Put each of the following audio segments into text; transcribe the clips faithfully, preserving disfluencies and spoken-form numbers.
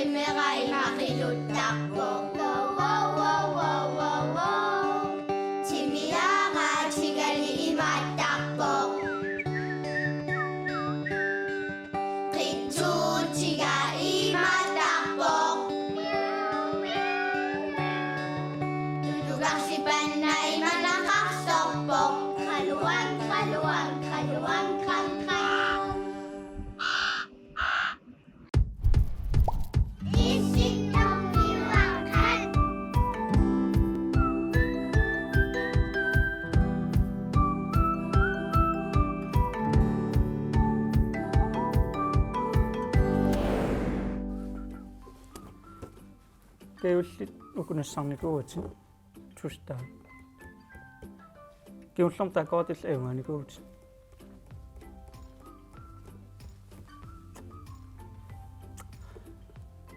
Timera ima qiluttarpoq. Wow, wow, wow, wow, wow, wow. Timiara tigali imaattarpoq. Qitsuutiga imaattarpoq. Tulugarsipanna imanaqarsorpoq. Qaluan, qaluan, qaluan, qan, qan. Kajullit uku nassarnikuugakkit. Tusind tak. Kingullermik taakkuugakkit ajugaanikuugakkit.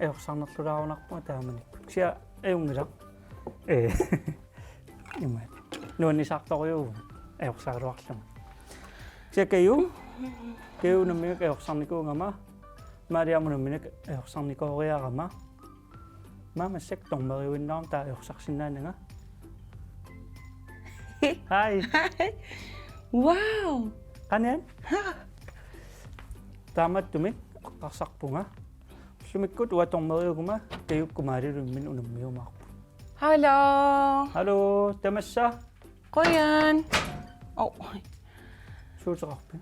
Ajorsarnerlulaarunarpunga taamanikkut. Kisianni ajunngilaq. Ee. Imaat. Nuannisaartorujuuvugut. Ajorsaraluarlunga. Kisianni Kaju. Kaju nammineq ajorsarnikuugama. Maria aamma nammineq ajorsarnikooriarama. Mamassak dommeriuinnaarama taava ajorsarsinnaananga. Hej. Wow. Qanoq? Taamaattumik eqqarsarpunga. Ullumikkut uanga dommeriugama Kajukkut Marialu imminnut unammiumaarput. Hallo. Hallo, tamassa. Qujan. Oh. Suuteqarpit?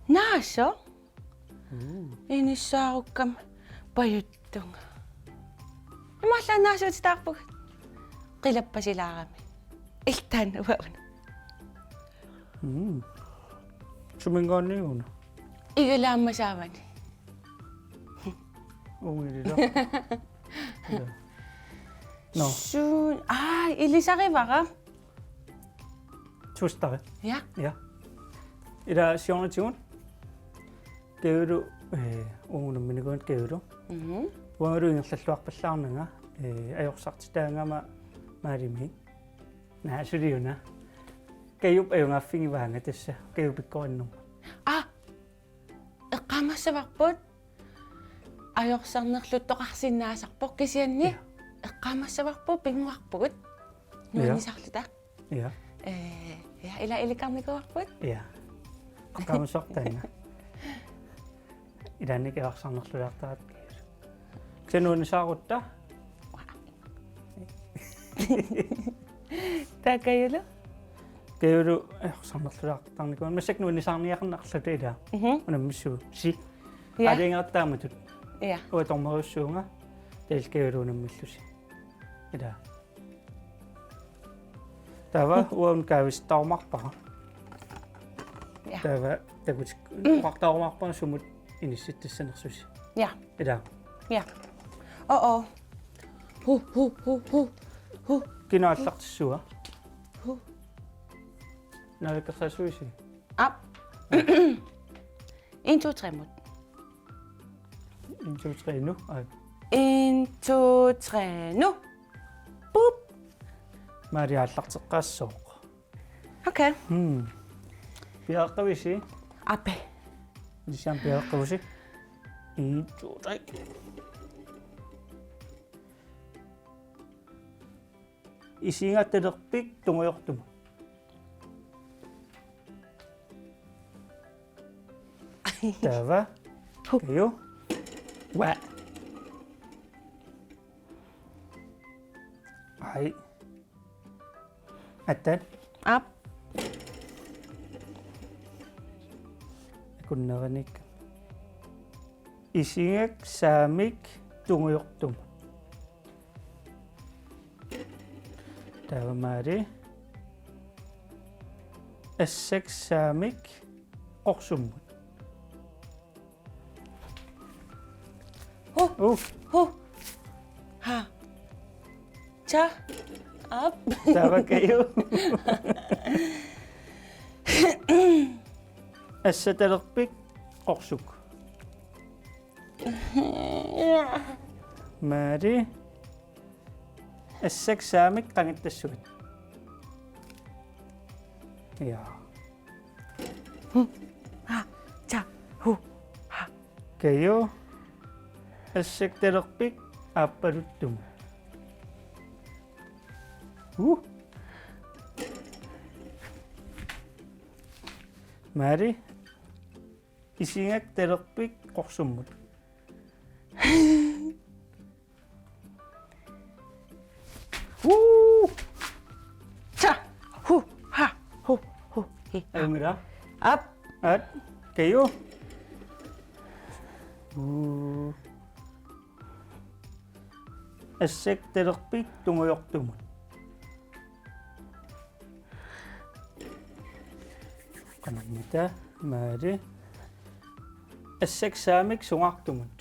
Naasaq. Mm. Inissaarukkama pajuttunga. Imaallaat naasuutitaarpugut. Qilappasilaarami. Iltaanna uanga una. Mm. Suminngaanniit una? Igalaamma saavani. Uilila. Ja. Nå. Suun, aa, ilisarivara. Tusind tak. Ja. Ja. Ila siornatigut. Kajulu, eh, uunga nammineq Kajulu. Mhm. Uangalu ingerlalluarpallaarnanga, eh, ajorsartitaagama Mariamik. Naa, suli una. Kajup ajugaaffigivaanga tassa. Kaju pikkorinnerma. Aa! Eqqaamassavarput. Ajorsarnerluttoqarsinnaasarpoq kisianni. Ja. Eqqaamassavarput pinnguarpugut. Ja. Nuannisaarluta. Ja. Ee, ja, ila ilikkarnikuuarput. Ja. Eqqaamassavarput taanna. Ilaanni ajorsarnerlulaartaratta. Kisianni nuannisaarutta. Taava Kajulu? Kajulu, eh, ajorsarnerlulaartarnikuuara. Massakkut nuannisaarniaqarnarluta ila. Mhm. Unammissuusi. Ja. Aalajangertaamatut. Ja. Uanga dommeriussuunga. Taava Kajulu unammillusi. Ila. Taava uanga kaavistarumaarpara. Ja. Taava takutik-, mm, oqartarumaarpara sumut inissittassanersusi. Ja. Ila. Ja. Oh, oh. Hu, hu, hu, hu, hu. Kina aallartissuua? Hu. Naalakkersuisuusi? Aap. En, to, tre-mut. En, to, tre, nu. Aa. En, to, tre, nu. Pup. Maria aallarteqqaassooq. Okay. Hmm. Piareqqavisi? Aap. Nisiam piareqqavusi? En, to, tre. Isiga talerpik tungujortumut. Taava. Hu. Kaju. Uaa. Ai. Aatsaat. Aap. Akunnerinik. Isigak saamik tungujortumut. Taava Mari. Assak saamik qorsummut. Hu. Uh. Hu. Ha. Cha. Aap. Taava Kaju. Assat talerpik qorsuk. Mari. Assak saamik qangattassuat. Ja. Hu, ha, cha, hu, ha. Kaju. Assak talerpik aappaluttumut. Uh. Mari, isigak talerpik qorsummut. Uu! Cha! Hu! Ha! Hu! Hu! Hi! Ajunngilaq. Aap! Aat! Kaju! Uu! Assak talerpik tungujortumut. Qanamita, Mari. Assak saamik sungaartumut.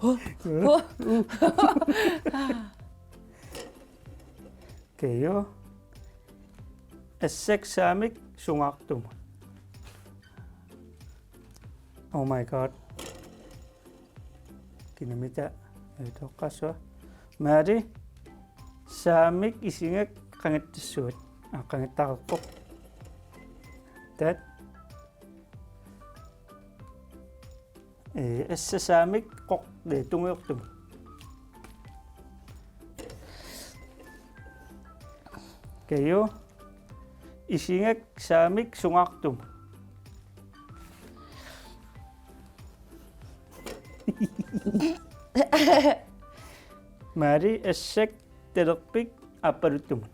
Ho, ho. Kaju. Assak saamik sungaartumut. Oh my God. Kinamita, eh, toqqassua. Mari, saamik isigak qangattassuat. Ah, qangattareerpoq. Taat. Eh, assak saamik qor-, eh, tungujortumut. Kaju, isigak saamik sungaartumut. Mari, assak talerpik aappaluttumut.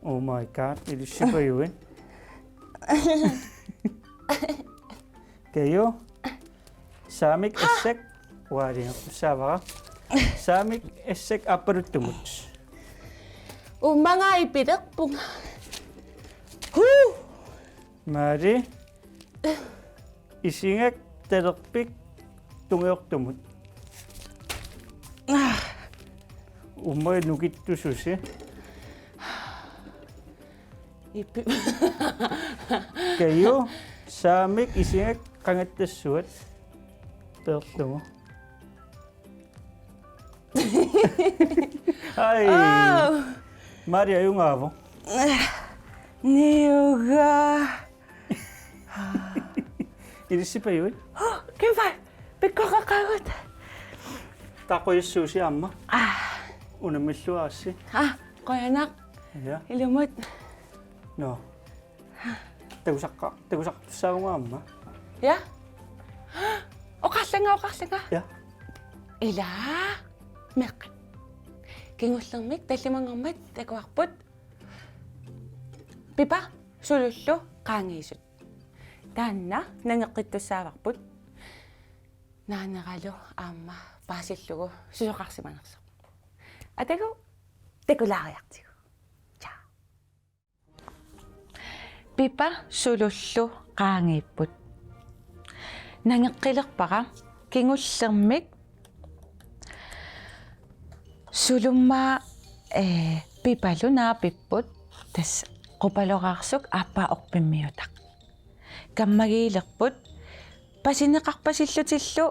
Oh my God, ilissipajuit. Kaju. Saamik assak. Ualinga, saavara. Saamik assak aappaluttumut. Uummaga ipilerpunga. Huu! Mari. Isigak talerpik tungujortumut. Uummaga nukittususi. Ipi-, Kaju, saamik isigak qangattassuat. Peerlugu. Ai. Aa. Mari, ajugaavoq. Niuga. Ilissipajuit? Hå, kimva. Pikkoqaqaagut. Taava qujassuusi aamma. Aa. Unammilluarassi. Aa, qujanaq. Ja. Ilumut. Nå. Takusaqqa-, takusaqartussaavunga aamma. Ja. Oqarlanga, oqarlanga. Ja. Ila. Meeqqat. Kingullermik tallimanngormat takuarput. Pipa Sulullu Qaangiisut. Taanna nangeqqittussaavarput. Naaneralu aamma paasillugu susoqarsimanersoq. Atagu takulaariartigu. Ja. Pipa Sulullu Qaangiipput. Nangeqqilerpara kingullermik Sulummaa, eh, Pipalu naapipput, tassa Qupaloraarsuk aappaa orpimmiutaq. Kammagiilerput pasineqarpasillutillu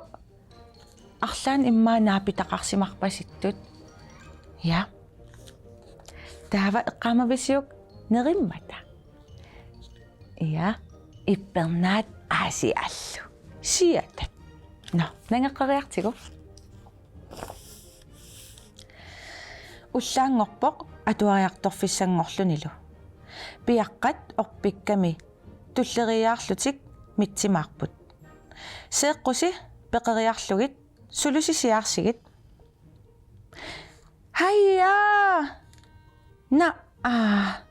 arlaannik immaqa naapitaqarsimarpasittut. Ja. Taava eqqaamavisiuk nerimmata. Ja. Ippernaat Aasiaallu. Siatat. Nå, nangeqqeriartigu. Ullaanngorpoq atuariartorfissanngorlunilu. Piaqqat orpikkami tulleriiaarlutik mitsimaarput. Seeqqusi peqeriarlugit sulusi siaarsigit. Hajaa! Naa!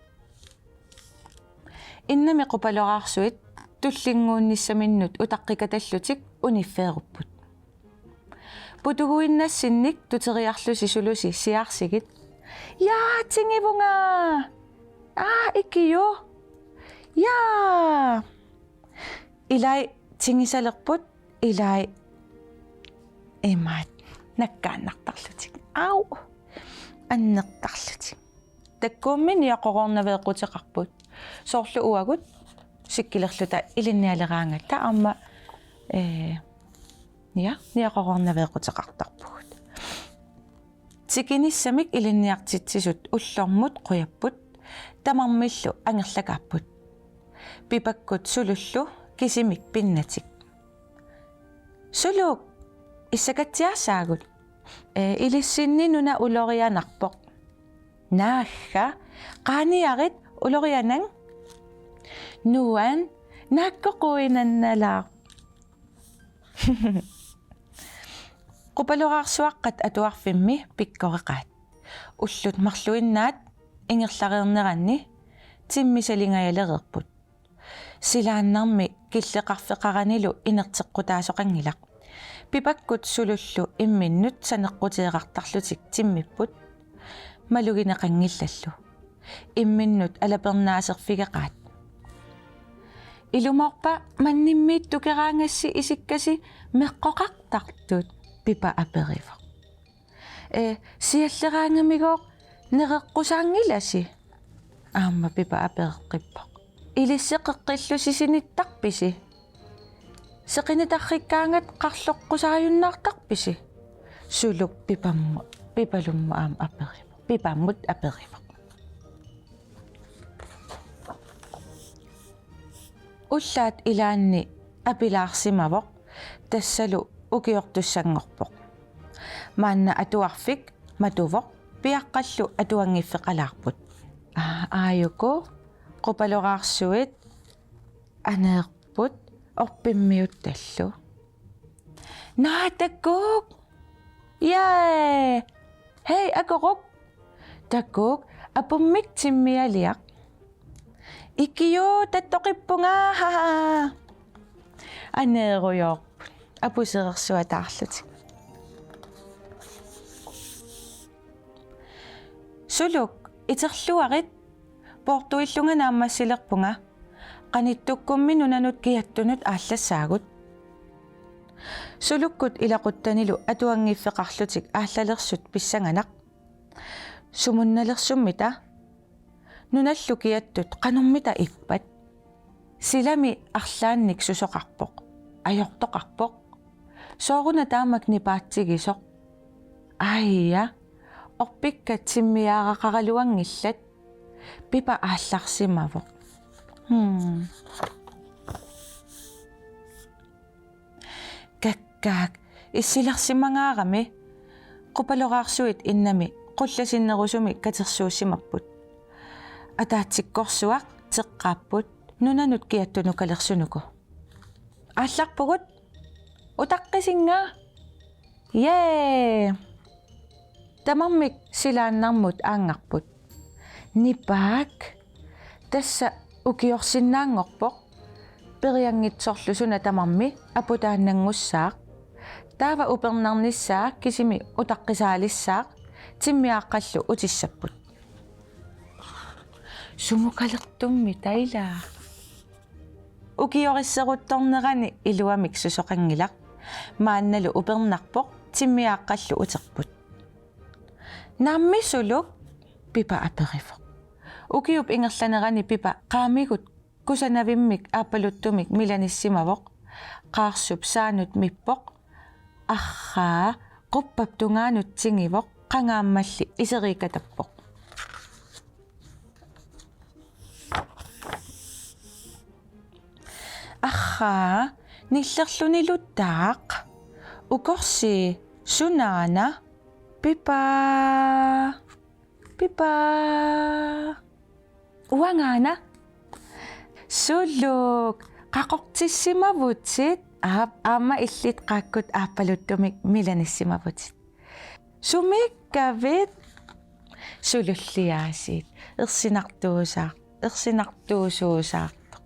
Innami Qupaloraarsuit tullinnguunnissaminnut utaqqikatallutik uniffeerupput. Putuguinnassinnik tuteriarlusi sulusi siaarsigit. Jaa, tingivunga! Aa, ikiu! Jaa! Ilai tingisalerput, ilai imaat nakkaannartarlutik. Au! Annertarlutik. Takkuummi niaqoroornaveeqquteqarput. Soorlu uagut sikkilerluta ilinnialeraangatta aamma, eh, ja, niaqoroornaveeqquteqartarpugut. Tikinissamik ilinniartitsisut ullormut qujapput, tamarmillu angerlakaapput. Pipakkut Sulullu kisimik pinnatik. Suluk, issakatsiassaagut? Ee, ilissinni nuna ulorianarpoq. Naagga, qaaniarit ulorianang? Nuan, naakkoquinannalaaq. Qupaloraarsuaqqat atuarfimmi pikkoreqaat. Ullut marluinnaat ingerlareerneranni timmisalingajalereerput. Silaannarmi killeqarfeqaranilu inerteqqutaasoqanngilaq. Pipakkut Sulullu imminnut saneqqutigeqartarlutik timmipput. Malugineqanngillallu. Imminnut alapernaaserfigeqaat. Ilumoorpa mannimmiit tukeraangassi isikkasi meqqoqartartut? Pipa aperivoq. Ee, sialleraangamigooq nereqqusaanngilasi? Aamma Pipa apereqqippoq. Ilissi qeqqillusi sinittarpisi? Seqinitarrikkaangat qarloqqusaajunnaartarpisi? Suluk Pipammu-, Pipalummut aamma aperivoq. Pipammut aperivoq. Ullaat ilaanni apilaarsimavoq, tassalu ukiortussanngorpoq. Maanna atuarfik matuvoq, piaqqallu atuanngiffeqalaarput. Aa, aajuku, qupaloraarsuit aneerput orpimmiuttallu. Naa, takuuk! Jee! Hej, akoruk! Takuuk, apummik timmialiaq. Ikiuu, tattoqippunga, ha, ha, ha. Aneerujoorput apuserersuataarlutik. Suluk, iterluarit, poortuillunga naammassilerpunga. Qanittukkummi nunanut kiattunut aallassaagut. Sulukkut ilaquttanilu atuanngiffeqarlutik aallalersut pissanganaq. Sumunnalersumita? Nunallu kiattut qanormita ippat? Silami arlaannik susoqarpoq. Ajortoqarpoq. Sooruna taamak nipaatsigisoq? Aija, orpikkat timmiaaraqaraluanngillat. Pipa aallarsimavoq. Hmm. Kakkaak, issilersimangaarami. Qupaloraarsuit innami qullasinnerusumik katersuussimapput. Ataatsikkorsuaq teqqaapput nunanut kiattunukalersunuku. Aallarpugut, utaqqisinga. Jee! Tamarmik silaannarmut aanngarput. Nipaak, tassa ukiorsinnaanngorpoq. Perianngitsorlu suna tamarmi aputaannanngussaaq. Taava upernarnissaa kisimi utaqqisaalissaaq, timmiaaqqallu utissapput. Sumukalertummi taila? Ukiorisseruttornerani iluamik susoqanngilaq. Maannalu upernarpoq, timmiaaqqallu uterput. Naammi Suluk? Pipa aperivoq. Ukiup ingerlanerani Pipa qaamigut kusanavimmik aappaluttumik milanissimavoq. Qaarsup saanut mippoq. Arraa, quppap tungaanut tingivoq, qangaammalli iseriikatappoq. Arraa, nillerlunilu taaq. Ukorsi, sunaana? Pipa. Pipa. Uangaana? Suluk, qaqortissimavutit. Aap, aamma illit qaakkut aappaluttumik milanissimavutit. Sumiikkavit? Sululliaasiit. Ersinartuusaar-, ersinartuusuusaartoq.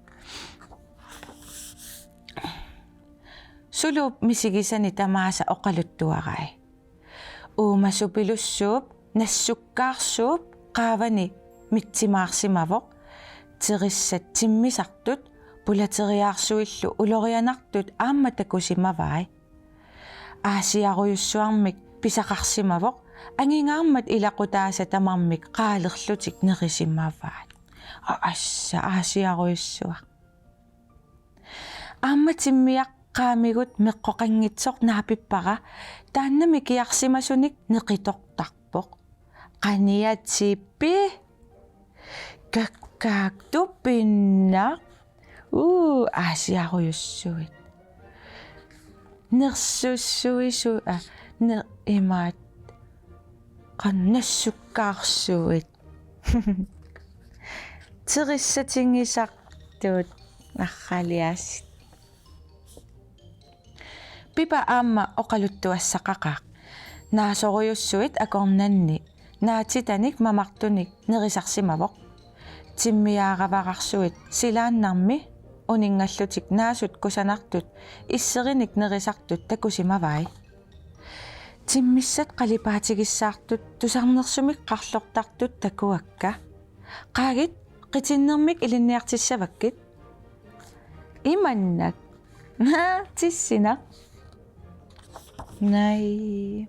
Suluup misigisani tamaasa oqaluttuarai. Uumasupilussuup, nassukkaarsuup qaavani mitsimaarsimavoq. Terissat timmisartut, pulateriaarsuillu ulorianartut aamma takusimavai. Aasiarujussuarmik pisaqarsimavoq, angingaarmat ilaqutaasa tamarmik qaalerlutik nerisimavaat. Aa, assa, aasiarujussuaq. Aamma timmiaq qaamigut meqqoqanngitsoq naapippara, taannami kiarsimasunik neqitortarpoq. Poq. Qaniatipi? Kakkaak tupinnaq? Uu, aasiarujussuit. Nersussuisu-, aa, ne-, imaat. Qan-, nassukkaarsuit. Terissatigisartut narraliasit. Pipa aamma oqaluttuassaqaqaaq. Naasorujussuit akornanni naatitanik mamartunik nerisarsimavoq. Timmiaaravararsuit silaannarmi uninngallutik naasut kusanartut isserinik nerisartut takusimavai. Timmissat qalipaatigissartut tusarnersumik qarlortartut takuakka. Qaagit, qitinnermik ilinniartissavakkit. Imannak. Naa, tissinaq. Nai.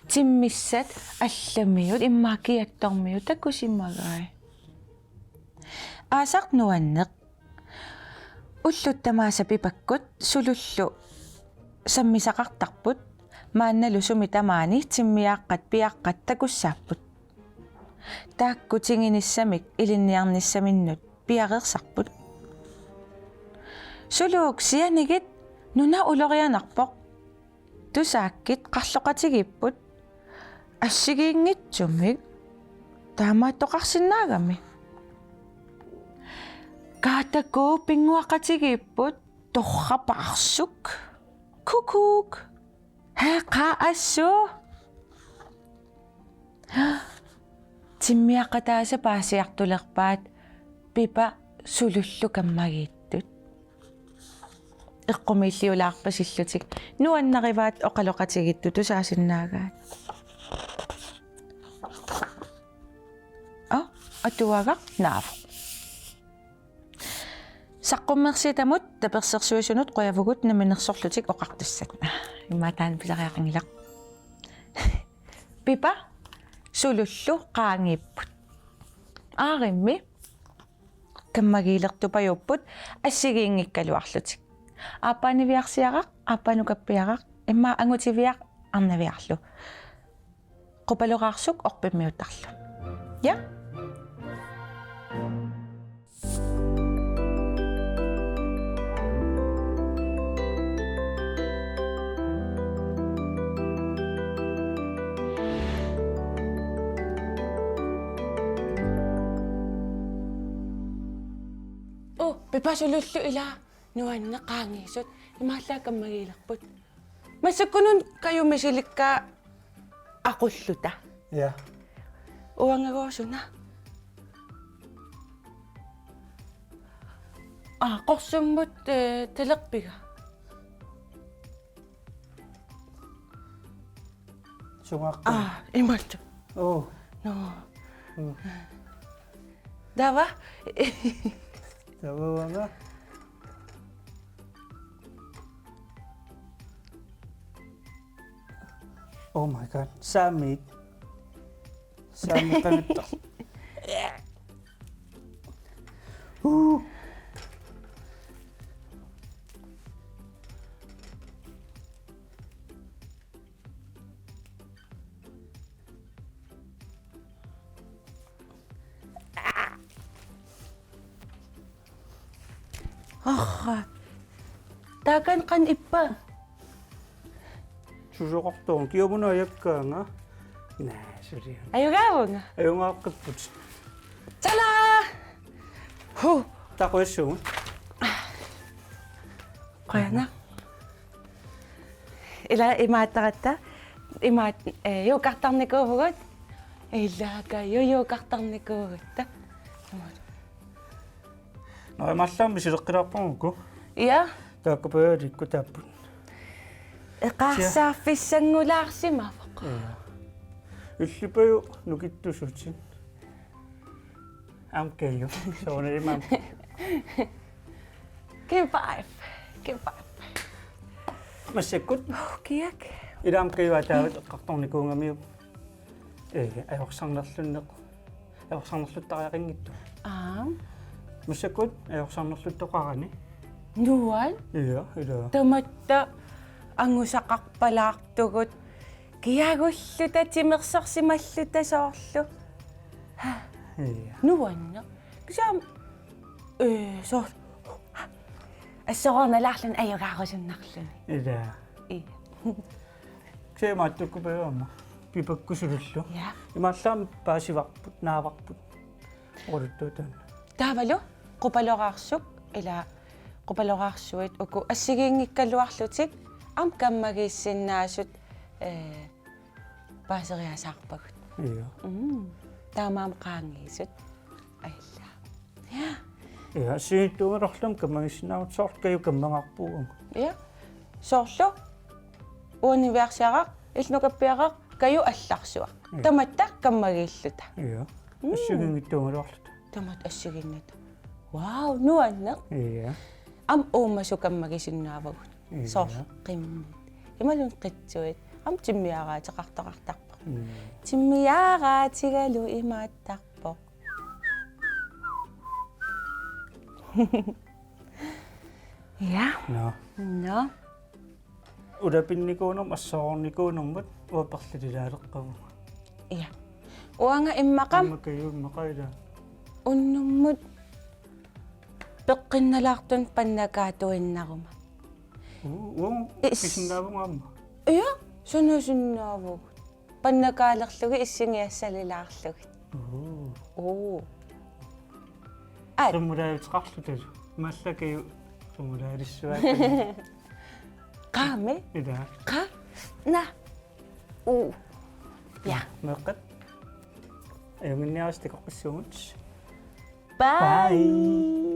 Timmissat allamiut, immaqa kiattormiut takusimagai. Aasaq nuanneq. Ullut tamaasa Pipakkut Sulullu sammisaqartarput, maannalu sumi tamaani timmiaaqqat piaqqat takussaapput. Taakku tinginissamik ilinniarnissaminnut piareersarput. Suluuk sianigit, nuna ulorianarpoq. Tusaakkit qarloqatigiipput. Assigiinngitsumik. Taamaattoqarsinnaagami. Kaataku pinnguaqatigiipput torrapaarsuk. Kukuuk. Hee, qaa assut. Timmiaqqat ataasiarlugit paasiartulerpaat Pipa Sulullu kammagiittut. Eqqumiilliulaarpasillutik. Nuannarivaat oqaloqatigiittut tusaasinnaagaat. Aa, atuagaq naavoq. Saqqummersitamut tapersersuisunut qujavugut namminersorlutik oqartussat. Immaqa taanna pisariaqanngilaq. Pipa Sulullu qaangiipput. Aarimmi kammagiilertupajuupput assigiinngikkaluarlutik. Aappaaniviarsiaraq, aappaanukappiaraq, immaqa angutiviaq arnaviarlu. Qupaloraarsuk orpimmiuttarlu. Ja? Uu, Pipa Sulullu ila nuanneq qaangiisut, imaallaat kammagiilerput. Massakkununa kajumisilikka aqulluta. Ja. Uangagooruna. Aa, qorsummut, eh, talerpiga. Sungaqqu. Aa, imatut. Oo. Nå. Mm. Taava? Taava, taava. Oh my God. Saamit. Saamit qanittar. Uu. Arra. Taakani qanoq ippa? Susoqartoq kiamuna ajakkaanga. Naa, suli. Ajugaavunga? Ajugaaqqippoq. Tala! Hu! Takuissumut. Qujanaq. Ila imaattaratta, imaat, eh, juukartarnikuuvugut, ilaakaju juukartarnikuugutta. Nå, imaallaat misileqqilaarpagut. Ja. Taakku pajaalikku taapput. Eqaarsaarfissanngulaarsimavoq. Ja. Illipajuk nukittusutit. Aamma kaju. Soorunami aamma. Give five. Give five. Massakkut. Oh, kiak. Ila aamma kaju ataavit eqqartornikuugamiuk. Ee, ajorsarnerlunneq. Ajorsarnerluttariaqanngitsoq. Aap. Massakkut ajorsarnerluttoqarani. Nuan? Ja, ila. Tamatta angusaqarpalaartugut. Kiagulluta timersorsimalluta soorlu. Ja. Nuanneq. Kisianni, ee, soorlu. Assorornalaarluni ajugaarusunnarluni. Ilaa. Ii. Kisianni imaattukkut pajama. Pipakkusulullu. Ja. Imaallaat paasivarput, naavarput. Oqaluttuutaan. Taavalu qupaloraarsuk, ilaa qupaloraarsui uku assigiinngikkaluarlutik aamma kammagiissinnaasut, ee, paaseriasaarpagut. Ja. Mm. Taamaammat qaangiisut. Ailla. Ja. Ja, assigiinngitsuugaluarluni kammagiissinnaavagut soorlu Kaju kammagarpugut. Ja. Soorlu uaniviarsiaraq, illit nukappiaraq, Kaju allarsuaq. Ja. Tamatta kammagiilluta. Ja. Mm. Assigiinngitsuugaluarluta. Tamatta assigiinngitsut. Wow, nuanneq. Ja. Aamma uumasut kammagiisinnaavagut. Ja. Soorlu qimmit. Imaluunniit qitsuit. Aamma timmiaaraateqartoqartarpoq. Mm. Timmiaaraatigalu imaattarpoq. Ja. Nå. Nå. Ulapinnikuunermut assorornikuunermut uanga perlililaaleqqavunga. Ja. Uanga immaqa. Immaqa Kaju immaqa ilaa. Unnummut peqqinnalaartunut pannakaatuinnaruma. Uu, uanga is- pisinnaavunga aamma. Ja, sanasinnaavagut. Pannakaalerlugit issigiassalilaarlugit. Uu. Uu. Aat. Qimmulaajuteqarlutalu. Imaallaat Kaju qimmulaalissuaat. Qaami? Ilaa. Qa? Na. Uu. Ja. Meeqqat. Ajunnginniarisi takoqqissuugut. Bye. Bye.